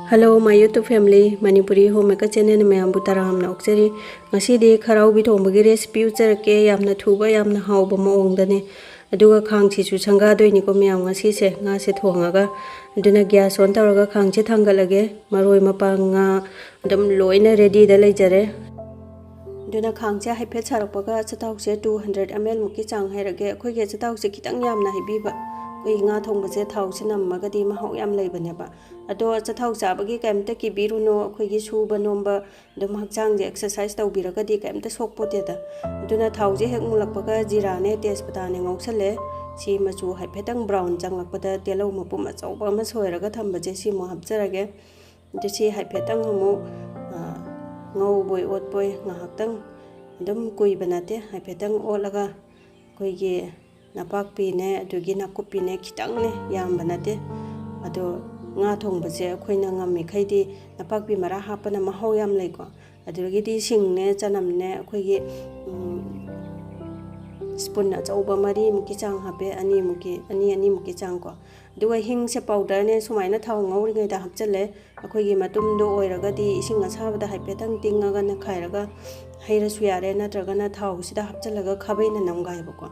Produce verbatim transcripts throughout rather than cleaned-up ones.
Hello, my YouTube family, Manipuri Homemaker channel ꯃꯌꯥꯝꯕꯨ ꯇꯔꯥꯝꯅ ꯑꯣꯛꯆꯔꯤ꯫ ꯉꯁꯤꯗꯤ ꯈꯔꯥꯎꯕꯤ ꯊꯣꯡꯕꯒꯤ recipe ꯎꯠꯆꯔꯛꯀꯦ꯫ ꯌꯥꯝꯅ ꯊꯨꯕ, ꯌꯥꯝꯅ ꯍꯥꯎꯕ ꯃꯑꯣꯡꯗꯅꯦ꯫ ꯑꯗꯨꯒ ꯈꯥꯡꯁꯤꯁꯨ ꯁꯪꯒꯥꯗꯣꯏꯅꯤꯀꯣ ꯃꯌꯥꯝ, ꯉꯁꯤꯁꯦ ꯉꯥꯁꯦ ꯊꯣꯡꯉꯒ꯫ ꯑꯗꯨꯅ gas on ꯇꯧꯔꯒ ꯈꯥꯡꯁꯦ ꯊꯥꯡꯒꯠꯂꯒꯦ꯫ ꯃꯔꯣꯏ, ꯃꯄꯥꯡ, ꯉꯥ ꯑꯗꯨꯝ ꯂꯣꯏꯅ readyꯗ ꯂꯩꯖꯔꯦ꯫ ꯑꯗꯨꯅ ꯈꯥꯡꯁꯦ ꯍꯥꯏꯐꯦꯠ ꯁꯥꯔꯛꯄꯒ ꯑꯆꯥꯊꯥꯎꯁꯦ two hundred ml ꯃꯨꯛꯀꯤ ꯆꯥꯡ ꯍꯩꯔꯒꯦ꯫ ꯑꯩꯈꯣꯏꯒꯤ ꯑꯆꯥꯊꯥꯎꯁꯦ ꯈꯤꯇꯪ ꯌꯥꯝꯅ ꯍꯩꯕꯤꯕ, ꯑꯩꯈꯣꯏ ꯉꯥ ꯊꯣꯡꯕꯁꯦ ꯊꯥꯎꯁꯦ ꯅꯝꯃꯒꯗꯤ ꯃꯍꯥꯎ ꯌꯥꯝ ꯂꯩꯕꯅꯦꯕ꯫ ꯑꯗꯣ ꯑꯆꯥꯊꯥꯎ ꯆꯥꯕꯒꯤ ꯀꯩꯝꯇ ꯀꯤꯕꯤꯔꯨꯅꯨ, ꯑꯩꯈꯣꯏꯒꯤ ꯁꯨꯕ ꯅꯣꯝꯕ ꯑꯗꯨꯝ ꯍꯛꯆꯥꯡꯁꯦ exercise ꯇꯧꯕꯤꯔꯒꯗꯤ ꯀꯩꯝꯇ ꯁꯣꯛꯄꯣꯠꯇꯦꯗ꯫ ꯑꯗꯨꯅ ꯊꯥꯎꯁꯦ ꯍꯦꯛ ꯃꯨꯜꯂꯛꯄꯒ ꯖꯤꯔꯥꯅꯦ, ꯇꯦꯖꯄꯇꯥꯅꯦ ꯉꯧꯁꯜꯂꯦ꯫ ꯁꯤ ꯃꯆꯨ ꯍꯥꯏꯐꯦꯠꯇꯪ brown ꯆꯪꯂꯛꯄꯗ ꯇꯤꯜꯍꯧ ꯃꯄꯨꯝ ꯑꯆꯧꯕ ꯑꯃ ꯁꯣꯏꯔꯒ ꯊꯝꯕꯁꯦ ꯁꯤ ꯑꯃꯨꯛ ꯍꯥꯞꯆꯔꯒꯦ꯫ ꯑꯗꯨ ꯁꯤ ꯍꯥꯏꯐꯦꯠꯇꯪ ꯑꯃꯨꯛ, ꯑ, ꯉꯧꯕꯣꯏ ꯑꯣꯠꯄꯣꯏ ꯉꯥꯏꯍꯥꯛꯇꯪ ꯑꯗꯨꯝ ꯀꯨꯏꯕ ꯅꯠꯇꯦ, ꯍꯥꯏꯐꯦꯠꯇꯪ ꯑꯣꯠꯂꯒ ꯑꯩꯈꯣꯏꯒꯤ ꯅꯄꯥꯛꯄꯤꯅꯦ, ꯑꯗꯨꯒꯤ ꯅꯥꯀꯨꯞꯄꯤꯅꯦ, ꯈꯤꯇꯪꯅꯦ, ꯌꯥꯝꯕ ꯅꯠꯇꯦ꯫ ꯑꯗꯣ ꯉꯥ ꯊꯣꯡꯕꯁꯦ ꯑꯩꯈꯣꯏꯅ ꯉꯝꯃꯤꯈꯩꯗꯤ ꯅꯄꯥꯛꯄꯤ ꯃꯔꯥ ꯍꯥꯞꯄꯅ ꯃꯍꯥꯎ ꯌꯥꯝ ꯂꯩꯀꯣ꯫ ꯑꯗꯨꯗꯒꯤꯗꯤ ꯁꯤꯡꯅꯦ, ꯆꯅꯝꯅꯦ, ꯑꯩꯈꯣꯏꯒꯤ, ꯎꯝ, spoon ꯑꯆꯧꯕ ꯃꯔꯤꯃꯨꯛꯀꯤ ꯆꯥꯡ ꯍꯥꯞꯄꯦ, ꯑꯅꯤꯃꯨꯛꯀꯤ, ꯑꯅꯤ, ꯑꯅꯤꯃꯨꯛꯀꯤ ꯆꯥꯡ ꯀꯣ꯫ ꯑꯗꯨꯒ ꯍꯤꯡꯁꯦ powderꯅꯦ, ꯁꯨꯃꯥꯏꯅ ꯊꯥꯎ ꯉꯧꯔꯤꯉꯩꯗ ꯍꯥꯞꯆꯜꯂꯦ꯫ ꯑꯩꯈꯣꯏꯒꯤ ꯃꯇꯨꯝꯗꯣ ꯑꯣꯏꯔꯒꯗꯤ ꯏꯁꯤꯡ ꯑꯁꯥꯕꯗ ꯍꯥꯏꯐꯦꯠꯇꯪ ꯇꯤꯡꯉꯒ ꯅꯩꯈꯥꯏꯔꯒ ꯍꯩꯔꯁꯨ ꯌꯥꯔꯦ, ꯅꯠꯇ꯭ꯔꯒꯅ ꯊꯥꯎꯁꯤꯗ ꯍꯥꯞꯆꯜꯂꯒ ꯈꯥꯕꯩꯅ ꯅꯝꯒꯥꯏꯕꯀꯣ꯫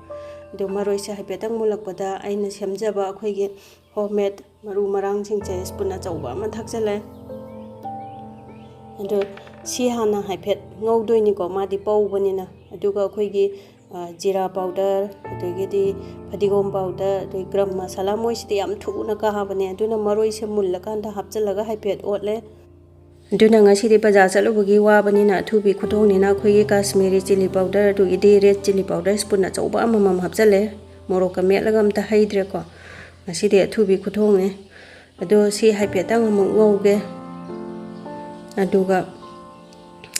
ꯑꯗꯣ ꯃꯔꯣꯏꯁꯦ ꯍꯥꯏꯐꯦꯠꯇꯪ ꯃꯨꯜꯂꯛꯄꯗ ꯑꯩꯅ ꯁꯦꯝꯖꯕ ꯑꯩꯈꯣꯏꯒꯤ homemade ꯃꯔꯨ ꯃꯔꯥꯡꯁꯤꯡꯁꯦ spoon ꯑꯆꯧꯕ ꯑꯃ ꯊꯥꯛꯆꯜꯂꯦ꯫ ꯑꯗꯣ ꯁꯤ ꯍꯥꯟꯅ ꯍꯥꯏꯐꯦꯠ ꯉꯧꯗꯣꯏꯅꯤꯀꯣ, ꯃꯥꯗꯤ ꯄꯧꯕꯅꯤꯅ꯫ ꯑꯗꯨꯒ ꯑꯩꯈꯣꯏꯒꯤ, ꯑ, ꯖꯤꯔꯥ powder, ꯑꯗꯒꯤꯗꯤ ꯐꯗꯤꯒꯣꯝ powder, ꯑꯗꯩ ꯒꯔꯝ ꯃꯁꯥꯂꯥ, ꯃꯣꯏꯁꯤꯗꯤ ꯌꯥꯝ ꯊꯨꯅ ꯀꯥꯕꯅꯦ꯫ ꯑꯗꯨꯅ ꯃꯔꯣꯏꯁꯦ ꯃꯨꯜꯂꯀꯥꯟꯗ ꯍꯥꯞꯆꯜꯂꯒ ꯍꯥꯏꯐꯦꯠ ꯑꯣꯠꯂꯦ꯫ ꯑꯗꯨꯅ ꯉꯁꯤꯗꯤ ꯕꯖꯥꯔ ꯆꯠꯂꯨꯕꯒꯤ ꯋꯥꯕꯅꯤꯅ ꯑꯊꯨꯕꯤ ꯈꯨꯊꯣꯡꯅꯤꯅ ꯑꯩꯈꯣꯏꯒꯤ Kashmiri chilli powder, ꯑꯗꯨꯒꯤꯗꯤ red chilli powder spoon ꯑꯆꯧꯕ ꯑꯃꯃꯝ ꯍꯥꯞꯆꯜꯂꯦ꯫ ꯃꯣꯔꯣꯛꯀ ꯃꯦꯠꯂꯒ ꯑꯝꯇ ꯍꯩꯗ꯭ꯔꯦꯀꯣ꯫ ꯉꯁꯤꯗꯤ ꯑꯊꯨꯕꯤ ꯈꯨꯊꯣꯡꯅꯤ꯫ ꯑꯗꯣ ꯁꯤ ꯍꯥꯏꯐꯦꯠꯇꯪ ꯑꯃꯨꯛ ꯉꯧꯒꯦ꯫ ꯑꯗꯨꯒ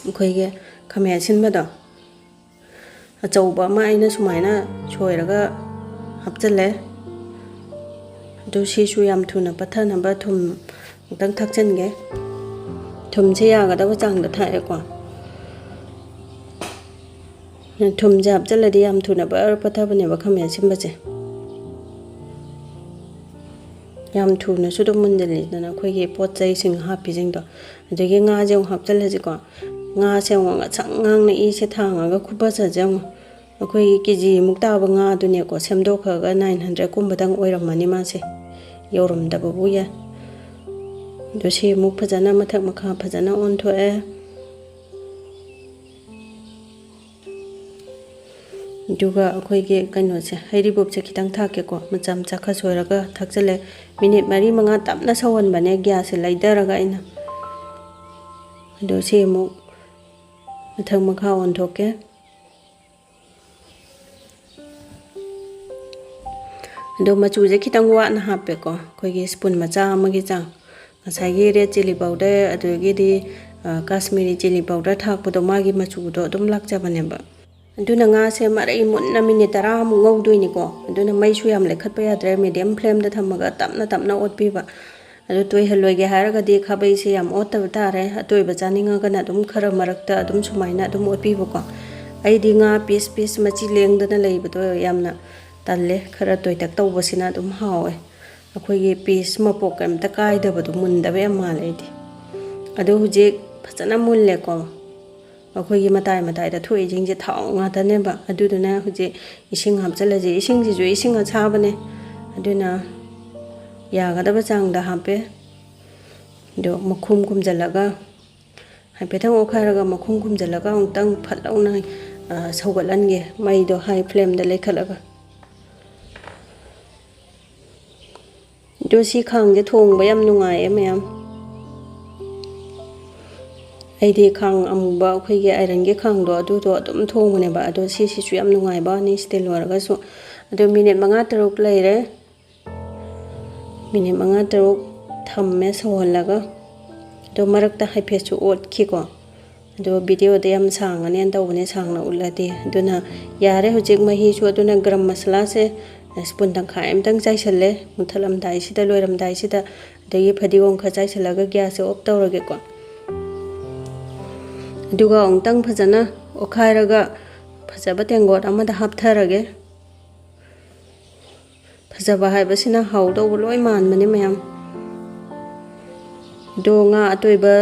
ꯑꯩꯈꯣꯏꯒꯤ ꯈꯥꯃꯦꯟ ꯑꯁꯤꯟꯕꯗꯣ ꯑꯆꯧꯕ ꯑꯃ ꯑꯩꯅ ꯁꯨꯃꯥꯏꯅ ꯁꯣꯏꯔꯒ ꯍꯥꯞꯆꯜꯂꯦ꯫ ꯑꯗꯨ ꯁꯤꯁꯨ ꯌꯥꯝ ꯊꯨꯅ ꯄꯠꯊꯅꯕ ꯊꯨꯝ ꯑꯃꯨꯛꯇꯪ ꯊꯥꯛꯆꯟꯒꯦ꯫ ꯊꯨꯝꯁꯦ ꯌꯥꯒꯗꯕ ꯆꯥꯡꯗ ꯊꯥꯛꯑꯦꯀꯣ꯫ ꯊꯨꯝꯁꯦ ꯍꯥꯞꯆꯜꯂꯗꯤ ꯌꯥꯝ ꯊꯨꯅ ꯕꯔ ꯄꯠꯊꯕꯅꯦꯕ ꯈꯥꯃꯦꯟ ꯑꯁꯤꯟꯕꯁꯦ꯫ ꯌꯥꯝ ꯊꯨꯅꯁꯨ ꯑꯗꯨꯝ ꯃꯨꯟꯖꯜꯂꯤꯗꯅ ꯑꯩꯈꯣꯏꯒꯤ ꯄꯣꯠ ꯆꯩꯁꯤꯡ ꯍꯥꯞꯄꯤꯁꯤꯡꯗꯣ꯫ ꯑꯗꯒꯤ ꯉꯥꯁꯦ ꯑꯃꯨꯛ ꯍꯥꯞꯆꯜꯂꯁꯤꯀꯣ꯫ ꯉꯥꯁꯦ ꯑꯃꯨꯛ ꯉꯁꯪ ꯉꯥꯡꯅ ꯏꯁꯦ ꯊꯥꯡꯉꯒ ꯈꯨꯐꯖꯁꯦ ꯑꯃꯨꯛ꯫ ꯑꯩꯈꯣꯏꯒꯤ ꯀꯦ ꯖꯤ ꯃꯨꯛ ꯇꯥꯕ ꯉꯥꯗꯨꯅꯦꯀꯣ, ꯁꯦꯝꯗꯣꯛꯈ꯭ꯔꯒ ꯅꯥꯏꯟ ꯍꯟꯗ꯭ꯔꯦꯠ ꯀꯨꯝꯕꯗꯪ ꯑꯣꯏꯔꯝꯃꯅꯤ ꯃꯥꯁꯦ, ꯌꯧꯔꯝꯗꯕꯕꯨ ꯌꯥꯏ꯫ ꯑꯗꯣ ꯁꯤ ꯑꯃꯨꯛ ꯐꯖꯅ ꯃꯊꯛ ꯃꯈꯥ ꯐꯖꯅ ꯑꯣꯟꯊꯣꯛꯑꯦ꯫ ꯑꯗꯨꯒ ꯑꯩꯈꯣꯏꯒꯤ ꯀꯩꯅꯣꯁꯦ, ꯍꯩꯔꯤꯕꯣꯞꯁꯦ ꯈꯤꯇꯪ ꯊꯥꯛꯀꯦꯀꯣ, ꯃꯆꯥ ꯃꯆꯥ ꯈꯔ ꯁꯣꯏꯔꯒ ꯊꯥꯛꯆꯜꯂꯦ꯫ ꯃꯤꯅꯤꯠ ꯃꯔꯤ ꯃꯉꯥ ꯇꯞꯅ ꯁꯧꯍꯟꯕꯅꯦ ꯒ꯭ꯌꯥꯁꯁꯦ ꯂꯩꯊꯔꯒ ꯑꯩꯅ꯫ ꯑꯗꯣ ꯁꯤ ꯑꯃꯨꯛ ꯃꯊꯛ ꯃꯈꯥ ꯑꯣꯟꯊꯣꯛꯀꯦ꯫ ꯑꯗꯣ ꯃꯆꯨꯁꯦ ꯈꯤꯇꯪ ꯋꯥꯠꯅ ꯍꯥꯞꯄꯦꯀꯣ, ꯑꯩꯈꯣꯏꯒꯤ ꯁ꯭ꯄꯨꯟ ꯃꯆꯥ ꯑꯃꯒꯤ ꯆꯥꯡ꯫ ꯉꯁꯥꯏꯒꯤ ꯔꯦꯗ ꯆꯤꯂꯤ ꯄꯥꯎꯗꯔ, ꯑꯗꯨꯗꯒꯤꯗꯤ, ꯑ, ꯀꯥꯁꯃꯤꯔꯤ ꯆꯤꯂꯤ ꯄꯥꯎꯗꯔ ꯊꯥꯛꯄꯗꯣ ꯃꯥꯒꯤ ꯃꯆꯨꯗꯣ ꯑꯗꯨꯝ ꯂꯥꯛꯆꯕꯅꯦꯕ꯫ ꯑꯗꯨꯅ ꯉꯥꯁꯦ ꯃꯔꯩ ꯃꯨꯟꯅ ꯃꯤꯅꯤꯠ ꯇꯔꯥꯃꯨꯛ ꯉꯧꯗꯣꯏꯅꯤꯀꯣ꯫ ꯑꯗꯨꯅ ꯃꯩꯁꯨ ꯌꯥꯝ ꯂꯩꯈꯠꯄ ꯌꯥꯗ꯭ꯔꯦ, ꯃꯦꯗꯤꯌꯝ ꯐ꯭ꯂꯦꯝꯗ ꯊꯝꯃꯒ ꯇꯞꯅ ꯇꯞꯅ ꯑꯣꯠꯄꯤꯕ꯫ ꯑꯗꯨ ꯇꯣꯏꯍꯜꯂꯣꯏꯒꯦ ꯍꯥꯏꯔꯒꯗꯤ ꯈꯥꯕꯩꯁꯦ ꯌꯥꯝ ꯑꯣꯠꯇꯕ ꯇꯥꯔꯦ꯫ ꯑꯇꯣꯏꯕ ꯆꯥꯅꯤꯡꯉꯒꯅ ꯑꯗꯨꯝ ꯈꯔ ꯃꯔꯛꯇ ꯑꯗꯨꯝ ꯁꯨꯃꯥꯏꯅ ꯑꯗꯨꯝ ꯑꯣꯠꯄꯤꯕꯀꯣ꯫ ꯑꯩꯗꯤ ꯉꯥ ꯄꯤꯁ ꯄꯤꯁ ꯃꯆꯤ ꯂꯦꯡꯗꯅ ꯂꯩꯕꯗꯣ ꯌꯥꯝꯅ ꯇꯜꯂꯦ꯫ ꯈꯔ ꯇꯣꯏꯇꯛ ꯇꯧꯕꯁꯤꯅ ꯑꯗꯨꯝ ꯍꯥꯎꯋꯦ꯫ ꯑꯩꯈꯣꯏꯒꯤ ꯄꯤꯁ ꯃꯄꯣꯛ ꯀꯩꯝꯇ ꯀꯥꯏꯗꯕꯗꯣ ꯃꯨꯟꯗꯕ ꯌꯥꯝ ꯃꯥꯜꯂꯦ ꯑꯩꯗꯤ꯫ ꯑꯗꯣ ꯍꯧꯖꯤꯛ ꯐꯖꯅ ꯃꯨꯜꯂꯦꯀꯣ꯫ ꯑꯩꯈꯣꯏꯒꯤ ꯃꯇꯥꯏ ꯃꯇꯥꯏꯗ ꯊꯣꯛꯏꯁꯤꯡꯁꯦ ꯊꯥꯎ ꯉꯥꯛꯇꯅꯦꯕ꯫ ꯑꯗꯨꯗꯨꯅ ꯍꯧꯖꯤꯛ ꯏꯁꯤꯡ ꯍꯥꯞꯆꯤꯜꯂꯁꯤ꯫ ꯏꯁꯤꯡꯁꯤꯁꯨ ꯏꯁꯤꯡ ꯑꯁꯥꯕꯅꯦ꯫ ꯑꯗꯨꯅ ꯌꯥꯒꯗꯕ ꯆꯥꯡꯗ ꯍꯥꯞꯄꯦ꯫ ꯑꯗꯣ ꯃꯈꯨꯝ ꯈꯨꯝꯖꯤꯜꯂꯒ ꯍꯥꯏꯐꯦꯠꯇꯪ ꯑꯣꯠꯈꯥꯏꯔꯒ ꯃꯈꯨꯝ ꯈꯨꯝꯖꯤꯜꯂꯒ ꯑꯃꯨꯛꯇꯪ ꯐꯠ ꯂꯥꯎꯅ, ꯑ, ꯁꯧꯒꯠꯍꯟꯒꯦ꯫ ꯃꯩꯗꯣ ꯍꯥꯏ ꯐ꯭ꯂꯦꯝꯗ ꯂꯩꯈꯠꯂꯒ꯫ ꯑꯗꯣ ꯁꯤ ꯈꯥꯡꯁꯦ ꯊꯣꯡꯕ ꯌꯥꯝ ꯅꯨꯡꯉꯥꯏꯌꯦ ꯃꯌꯥꯝ꯫ ꯑꯩꯗꯤ ꯈꯥꯡ ꯑꯃꯨꯕ, ꯑꯩꯈꯣꯏꯒꯤ ꯑꯥꯏꯔꯟꯒꯤ ꯈꯥꯡꯗꯣ, ꯑꯗꯨꯗꯣ ꯑꯗꯨꯝ ꯊꯣꯡꯕꯅꯦꯕ꯫ ꯑꯗꯣ ꯁꯤꯁꯤꯁꯨ ꯌꯥꯝ ꯅꯨꯡꯉꯥꯏꯕ ꯋꯥꯅꯤ, ꯁ꯭ꯇꯤꯜ ꯑꯣꯏꯔꯒꯁꯨ꯫ ꯑꯗꯣ ꯃꯤꯅꯤꯠ ꯃꯉꯥ ꯇꯔꯨꯛ ꯂꯩꯔꯦ꯫ ꯃꯤꯅꯤꯠ ꯃꯉꯥ ꯇꯔꯨꯛ ꯊꯝꯃꯦ ꯁꯧꯍꯜꯂꯒ꯫ ꯑꯗꯣ ꯃꯔꯛꯇ ꯍꯥꯏꯐꯦꯠꯁꯨ ꯑꯣꯠꯈꯤꯀꯣ꯫ ꯑꯗꯣ ꯚꯤꯗꯤꯑꯣꯗ ꯌꯥꯝ ꯁꯥꯡꯉꯅꯦꯅ ꯇꯧꯕꯅꯦ, ꯁꯥꯡꯅ ꯎꯠꯂꯗꯤ꯫ ꯑꯗꯨꯅ ꯌꯥꯔꯦ ꯍꯧꯖꯤꯛ ꯃꯍꯤꯁꯨ꯫ ꯑꯗꯨꯅ ꯒꯔꯝ ꯃꯁꯥꯂꯥꯁꯦ ꯁ꯭ꯄꯨꯟ ꯇꯪꯈꯥꯏ ꯑꯃꯇꯪ ꯆꯥꯏꯁꯜꯂꯦ, ꯃꯨꯟꯊꯠꯂꯝꯗꯥꯏꯁꯤꯗ, ꯂꯣꯏꯔꯝꯗꯥꯏꯁꯤꯗ꯫ ꯑꯗꯒꯤ ꯐꯗꯤꯒꯣꯝ ꯈꯔ ꯆꯥꯏꯁꯜꯂꯒ ꯒ꯭ꯌꯥꯁꯁꯦ ꯑꯣꯐ ꯇꯧꯔꯒꯦꯀꯣ꯫ ꯑꯗꯨꯒ ꯑꯃꯨꯛꯇꯪ ꯐꯖꯅ ꯑꯣꯠꯈꯥꯏꯔꯒ ꯐꯖꯕ ꯇꯦꯡꯀꯣꯠ ꯑꯃꯗ ꯍꯥꯞꯊꯔꯒꯦ꯫ ꯐꯖꯕ ꯍꯥꯏꯕꯁꯤꯅ ꯍꯥꯎꯗꯧꯕ ꯂꯣꯏ ꯃꯥꯟꯕꯅꯤ ꯃꯌꯥꯝ꯫ ꯑꯗꯣ ꯉꯥ ꯑꯇꯣꯏꯕ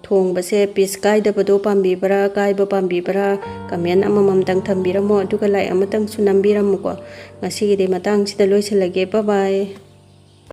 ꯊꯣꯡꯕꯁꯦ ꯄꯤꯁ ꯀꯥꯏꯗꯕꯗꯣ ꯄꯥꯝꯕꯤꯕ꯭ꯔꯥ, ꯀꯥꯏꯕ ꯄꯥꯝꯕꯤꯕ꯭ꯔꯥ? ꯀꯃꯦꯟ ꯑꯃꯃꯝꯇꯪ ꯊꯝꯕꯤꯔꯝꯃꯣ, ꯑꯗꯨꯒ ꯂꯥꯏꯛ ꯑꯃꯇꯪꯁꯨ ꯅꯝꯕꯤꯔꯝꯃꯨꯀꯣ꯫ ꯉꯁꯤꯒꯤꯗꯤ ꯃꯇꯥꯡꯁꯤꯗ ꯂꯣꯏꯁꯤꯜꯂꯒꯦ꯫ ꯕꯥꯏ ꯕꯥꯏ꯫